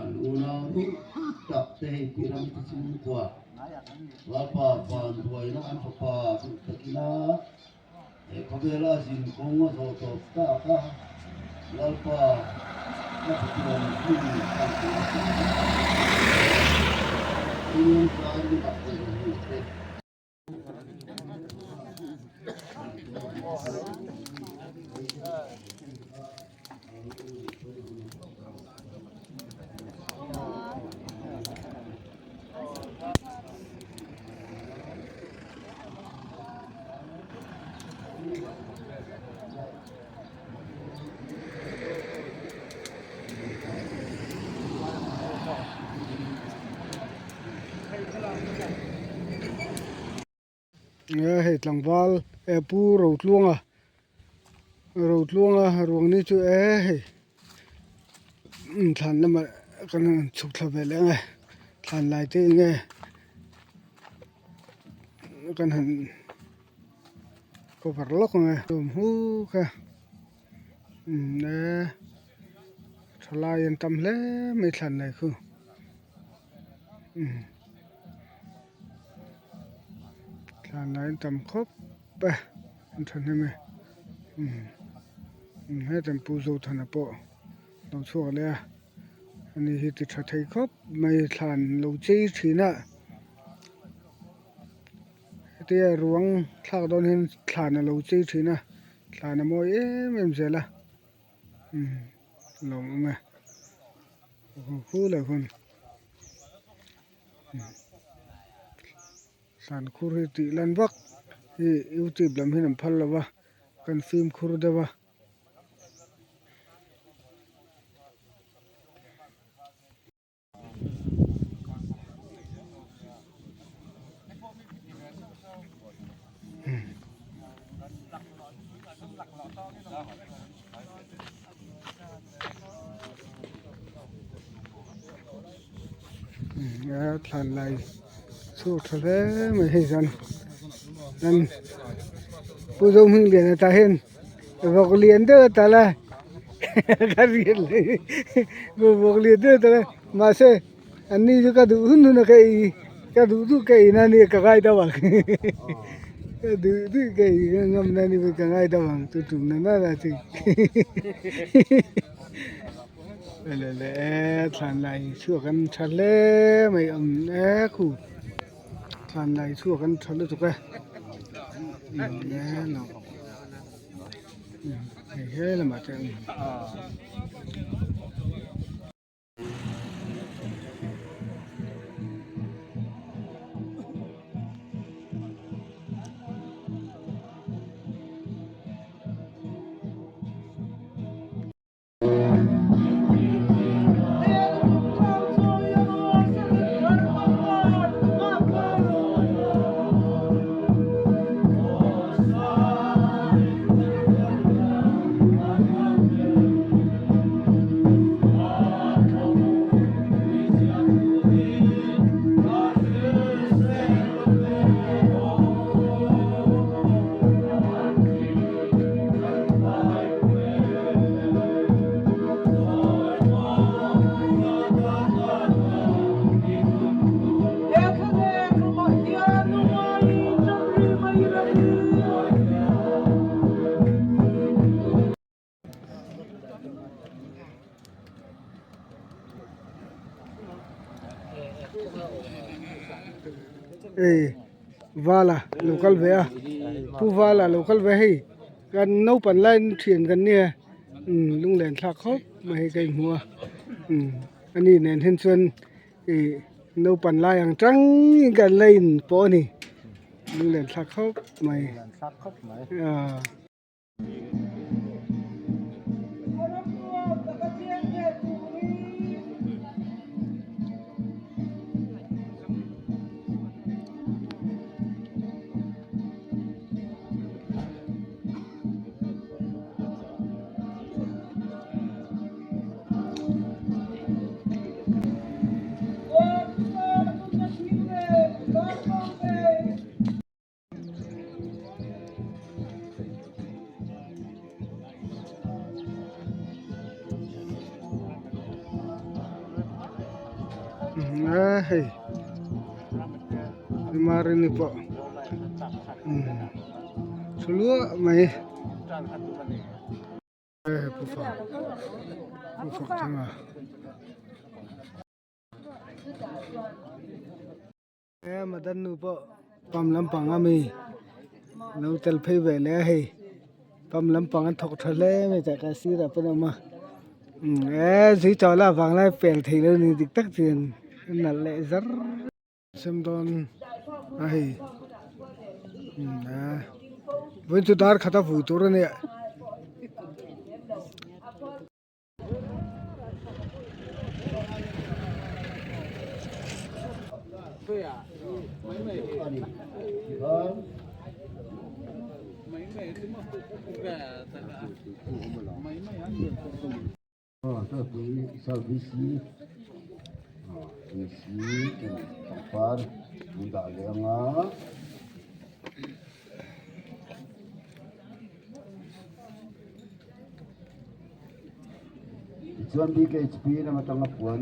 An unau duh tak te hei pi ram te chhungkua Lalpa vanduaina an fapa duh takina he khawvela zin kawng a zawh tawp tak a, Lalpa ka chatuan hmun pan tur a ni. Union tlai ni tak te zawng hi te. Hei tlangval eh pu Rotluanga Rotluanga ruang ni chu e hei thlan lamah kan han chhuk thla ve leh ang e thlan lai te eng nge kan han cover lawk ang e tum huk a umm e thalai an tam hle mai thlan lai khu umm thlan lai an tam khawp a an thahnem e umm heta pu Zothana pawh lo chhuak leh a ani hi ti tha thei khawp mai thlan lo chei thin a. Hetia ruang thlak dawn hian thlan a lo chei thin a thlan a mawi em em zel a umm lawm awm e khu leh hun thlan khur hi tih lan vak hi youtube lam hian an phal lo va kan fimkhur deuh a. Thlan lai chhuak tha hle mai hei chuan an Pu Zohmingliana tah hian vawk lian deuh a tal a ka riat leh vawk lian deuh a tal a mahse an ni chu ka duh hun hun a ka ei ka duh duh ka ei na nia ka ngai deuh ang ka duh duh ka ei ngam na nia ka ngai deuh ang chu tum na na chu le le thlan lai chhuak an tha hle mai awm e khu thlan lai chhuak an tha lutuk e. Hei he lamah te Ei vala lo kal ve a pu vala lo kal ve hei kan naupang lai thian kan nia umm lunglen thlak khawp mai hi ka inhmu a umm ani nen hian chuan ih naupang lai ang tangin kan la in pawh a ni lunglen thlak khawp mai aaa. Marini pawh thu luah mai pu fak pu fak thanga. He Madan nu pawh pam lampang a mi lo tel phei ve leh a hei pam lampang an thawk tha hle mai tah ka sirah pawn a awm a eee zui tawh la vang lai pel thei lo ni dik tak chuan a nalh leh zar sem dawn a hei eee vawiin chu dar khat a vui tur a nia. Pangpar an dah leh anga. Tichuan BKHP lam atanga puan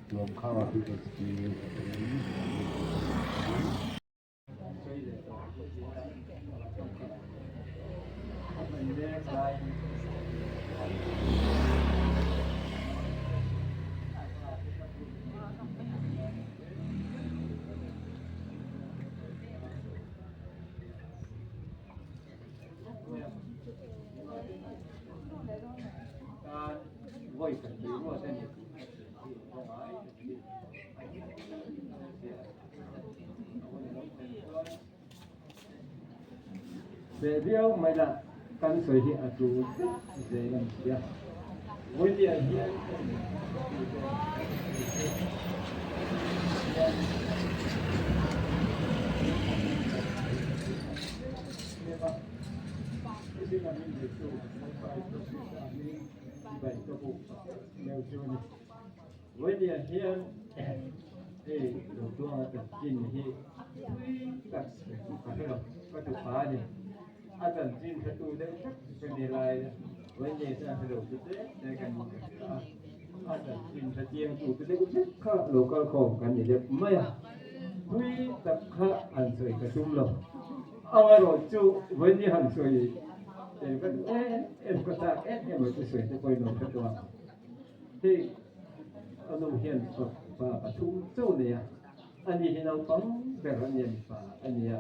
tuam khau a BKHP atangin. Ve viau mai la kan sawi hi a tul vek zel a ni sia. Vawinia hian Vawinia hian hei lo tuanga chanchin hi tui tak ka hre lo ka tupa a ni. A chanchin hretu deuh hlek ka ni lai Vawinia chuan hre lo chu tlem te kan ni ka hria a. A chanchin hre chiangtu te deuh hlek kha lo kal khawm kan ni deuh mai a. Tui tak kha han sawi ka tum lo. Amaherawh chu Vawinia han sawi tel ka duh em em ka chak em em ang chu sawi te pawhin lo hre tawh ang. Hei a nu hian pa pathum chauh nei a, ani hi naupang ber a nia mipa a nia.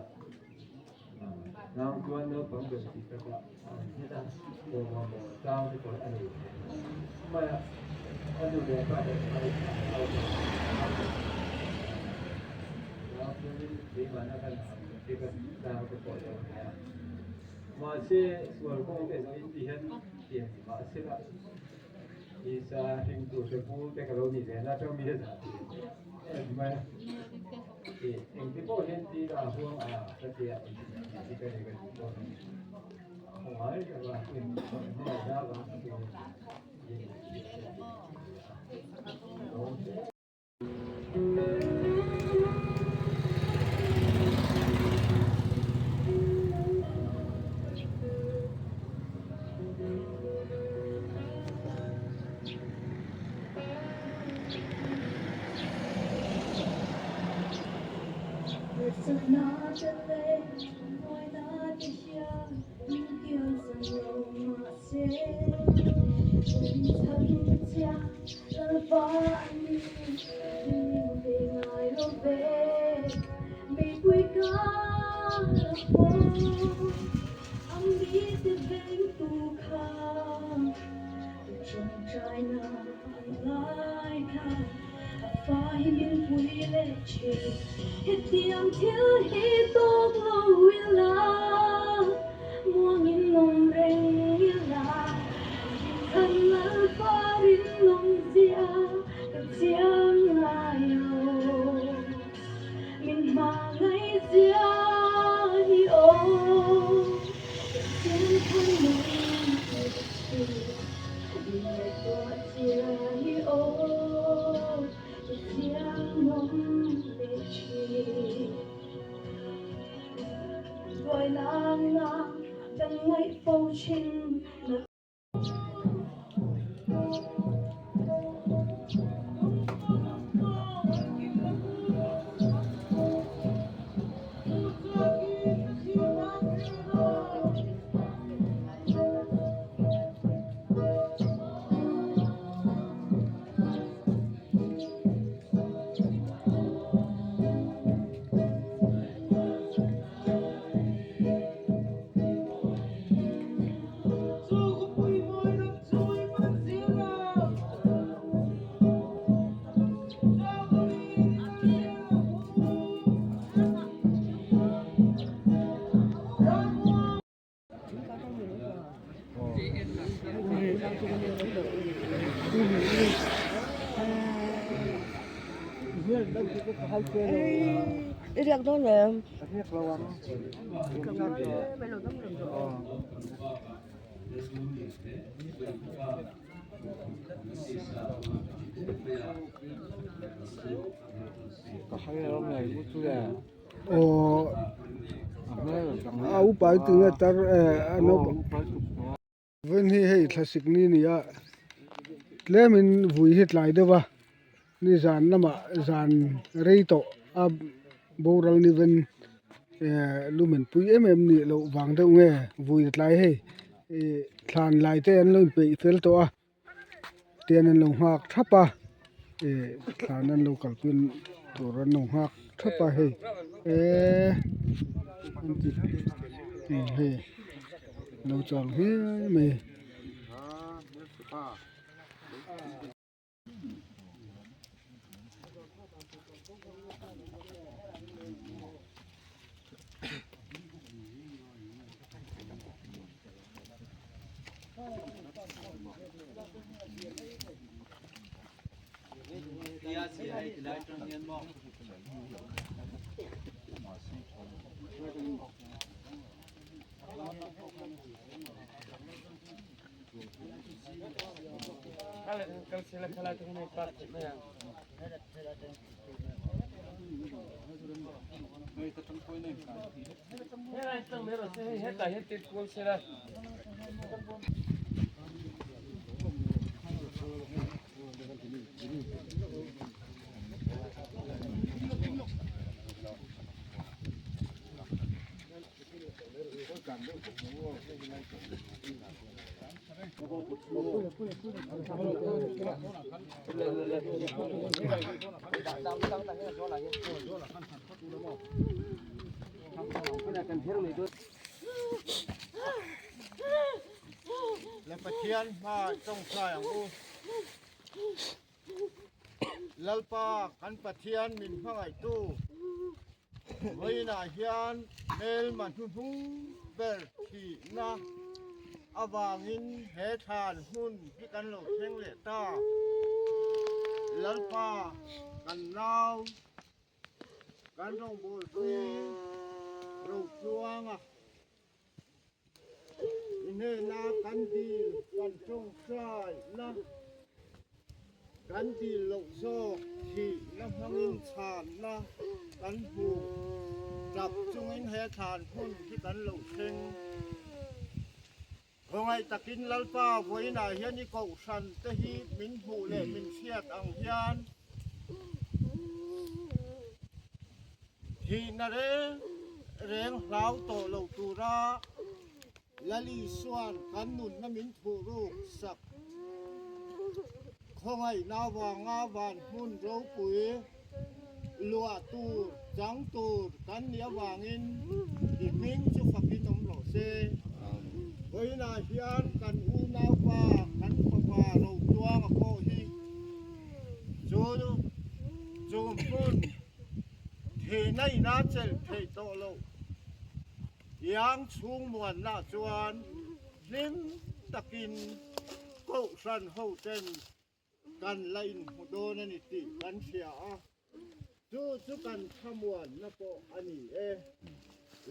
Tlang chuan naupang ber tih takah a han hmet a, aw mamawh tlang te pawh a nei thei mai a, a nu leh pa te pawh a au ta tlang chuanin keimahna kan ang te kan tlang te pawh a lo nei a. Mahse sual kawng te zawh in ti hian tiang mahsela Isa hringtu te pu te ka lo nih ve na atang mi hi zah tih em mai a. I engti pawh hian ti la huang a ka tia hi ka ni ka tih pawh hi khawngai taka in hmangaihna avang takin in hle. I riak dawn em? Aw a upa tinge tar a naupang vawiin hi hei thlasik ni a ni a tlemin vui hi tlai deuh a nizan lamah zan rei tawh a boral ni ven eh lumen pui em em nih loh vang deuh nge vui a tlai hei ih thlan lai te an lo inpeih fel tawh a. Tian an lo nghak thap a ih thlan an lo kalpui tur an lo nghak thap a hei eee an ti hei lo chang hle mai. Lalpa kan Pathian min hmangaihtu vawiinah hian hmelma hnuhnung ber thihna avangin he thlan hmun hi kan lo thleng leh ta. Lalpa kan nau kan rawngbawlpui Rotluanga I hnena kan dil kan tawngtaina kan dil loh zawk thihna hmangin chhanna kan hmu tap chungin he thlan hmun hi kan lo thleng. Khawngaih takin Lalpa vawiinah hian i kohhran te hi min hmuh leh min hriat ang hian Thihna reng reng hlau tawh lo tura Lali Suan kan nunna min thuh ruk sak. Khawngaihna vanga van hmun ropui luah tur, chang tur kan nih avangin i hming chu fakin awm rawh se. Vawiinah hian kan unaupa, kan fapa Rotuanga pawh hi chu chu hmun Thihna ina chelh theih tawh loh iang chhung muanna chuan hlim takin Kohhran hoten kan la inhmu dawn a ni tih kan hria a, chu chu kan thlamuanna pawh a ni e.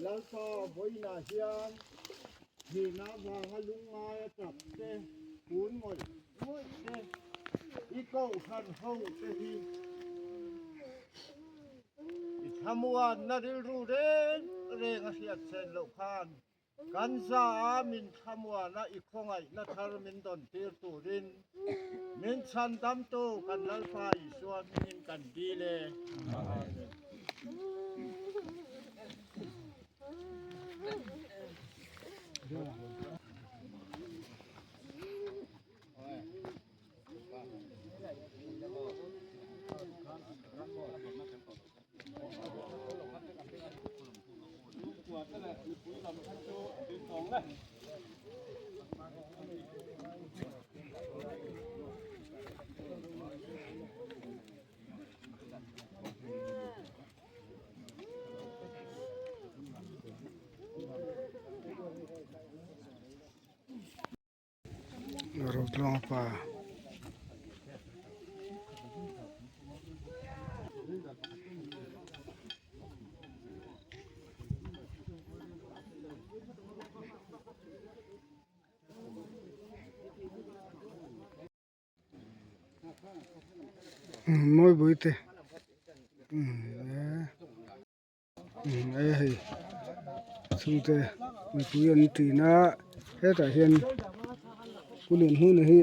Lalpa vawiinah hian thihna avanga lungngaia tap te, kun ngawih ngawih te, i Kohhran hote hi I thlamuanna rilru reng reng a hriat chen loh khan kan za a min thlamuana i khawngaihna thar min dawn tir turin min chhandamtu kan Lalpa Isua hmingin kan dil e. Amen. Rotluanga pa. Mawi bawihte e hei chhungte mipui an ṭin a hetah hian pu Lianhnuna hi.